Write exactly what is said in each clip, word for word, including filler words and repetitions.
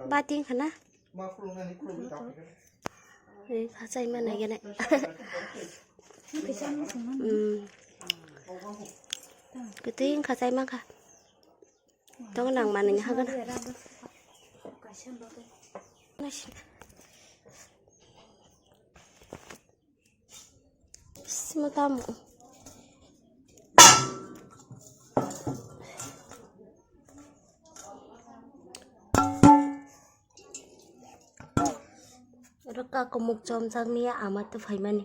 Bating khana. Eh, khachai ma nai gene. Hmm. Kuting khachai ma kha. Tong nang mani hagan. Simo tamo. Rwkha kumuk chomjakni ama tw phaimani.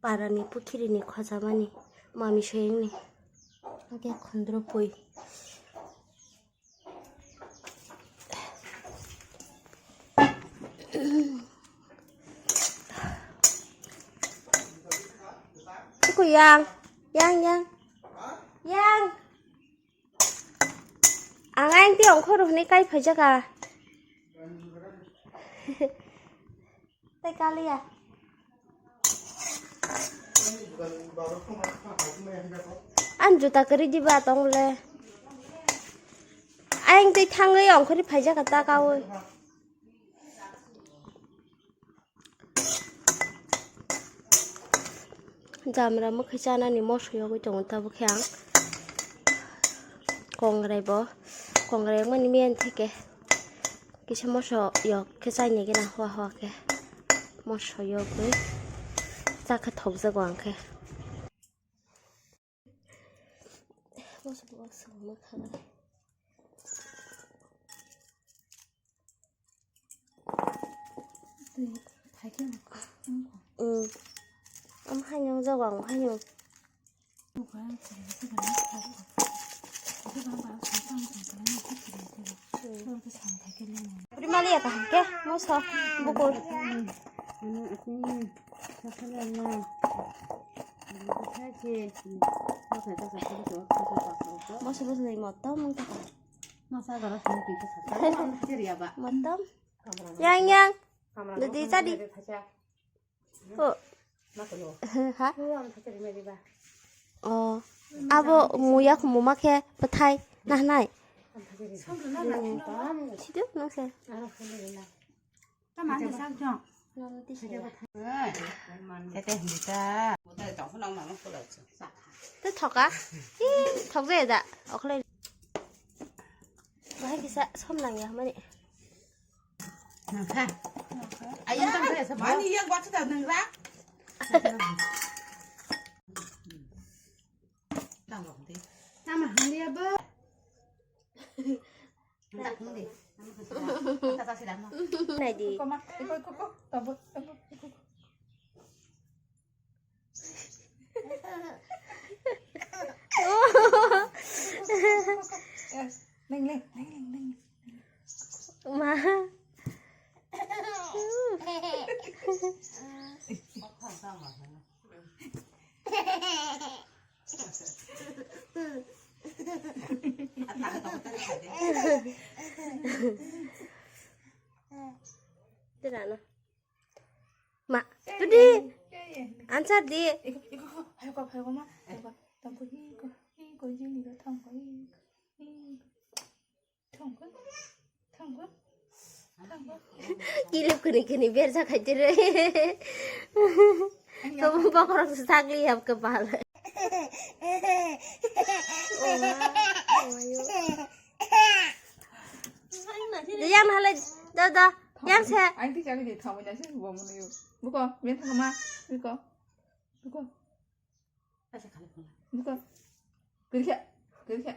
Parani pukhirini khojamani mami soyengni. Hake khondro pui. Iko yang, yang, yang, yang. Ang ayang tei ongkhor hwnwi kai phaijak a. Tei kaliya. Ang juta kwrwi diba tong le. Ayang tei thangwi ongkhorwi phaijak a ta kaui. Jamra mwkhwi chanani moso yogwi tongo tabuk khe ang. Kongrai bo, kongrai wngmani miyan theke kisa moso yok khe chaini gina hua hua khe moso yogwi chakha thokjago ang khe. Moso bo swngma khaga. Mm. Am haino jago ang haino. Primali ya kaham ke moso bukur. Moso bujlai motom wng kha. Motom. Yang, yang. Dadi tadi. Oh. Ha? Oh. Abo muya khumuma khe bwthai nahnai. Siduk nang se. Tei thoka. Ih, thok jaya da. Okhlai. Bahai kisa som nang ya mani. Nangkha. Ayang tang kaya sa. Mani yang baca dah nang ra. Tang rok deh. Nama handi apa? Nai di. Koma, iko, iko, iko, tabuk, tabuk, iko. Leng, leng, leng, leng, leng. Ma. Tira na. Ma, tudi. Answer di. Kilip kuni kuni berja khaitire. Kamu bakorok sakli yap kepala. Yang halai, da, da, yang se. Ang ti kami de thamu na se bo mo yo. Buko, men thama, buko. Buko. Buko. Kiri khe, kiri khe.